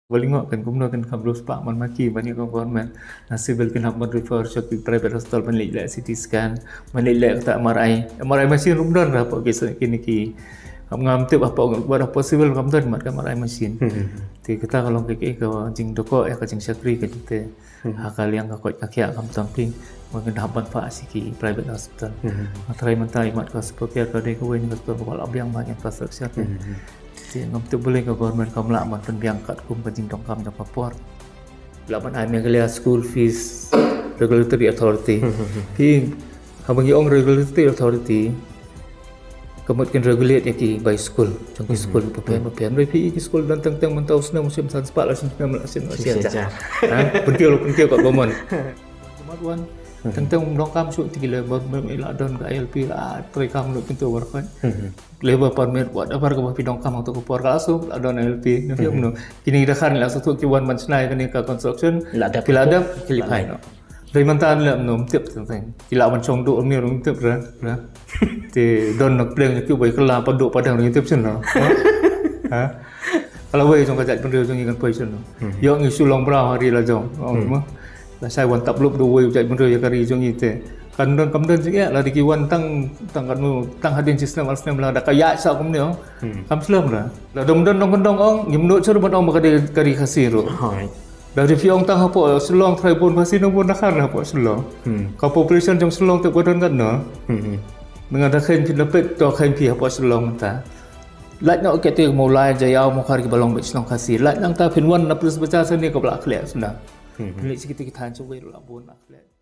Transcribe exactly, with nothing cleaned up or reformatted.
Ba lyngngoh kan kumno kan kham riewspah man ma ki ban ïa ka government. Na civil kin hap ban refer sha ki private hospital ban leit leh C T scan, ban leit leh kata M R I. M R I machine ruh ym don hapoh ki, kine ki. Ngam tip hapoh, hapoh civil kam don mat ka M R I machine. Te kata ka long ka, ka jingdukok ïa ka jingshakri ka jingte. Ha ka liang ka koit ka khiah kam tam phi. Mungkin hap ban phah sha ki private hospital. Nga tharai mynta imat ka Super Care ka dei kawei na ka hospital kaba la biang bha ïa ka infrastructure te. Te ngam tip balei ka government kam lah ban pynbiang katkum ka jingdonkam jong ka por. Lah ban ai Meghalaya School Fees Regulatory Authority. Phi, haba ngi ong Regulatory Authority, ka mut kin regulate ïa ki bai school, jong ki school bapher bapher. Hynrei phi, ki school don teng teng mynta u snem u shim san spah, la shim snem la shim la shim. Pynkiew la pynkiew ka government. Ka mut wan teng teng donkam shuh te ki labour, la don ka I L P, la treikam lut kyntu baroh. Labour permit, whatever kaba phi donkam ha kato ka por, ka la shu la don I L P. Kine ki dkhar ngi la shu thuh ki wan ban shna ïa kane ka construction, ki la dep, ki la phai noh. Hynrei mynta ngi la ym tip teng teng. Ki la ban shong duh ne ruh ym tip re. Te don na pleng ki bai kylla pat duh pat dang ruh ym tip shano. Ha? Ka la wei jong ka jaitbynriew jong ngi kan poi shano. Ïoh ngi shu long bra ha ri la jong. Lashai wan tap lup da uwei u jaitbynriew ïa ka ri jong ngi te. Kan don kam don jingeh, lada ki wan tang, tang katno, tang hadien shi snem ar snem lada ka ïaid sha kumne ong. Kam slem re. Lada ym don nongkyndong ong, ngim nud shuh ban ong ba ka dei ka ri Khasi ruh. Lada phi ong tang hapoh Shillong tharai bun Khasi nang bun dkhar hapoh Shillong. Ka population jong Shillong te ka don katno. Nang da kheiñ phi na peit to kheiñ phi hapoh Shillong mynta. Lait noh kite Mawlai, Jaïaw, Mawkhar kiba long beit shnong Khasi. Lait nangta phin wan na Police Bazar shane kaba la khleh sdang. Phin leit sha kite ki thaiñ shawei ruh la bun la khleh.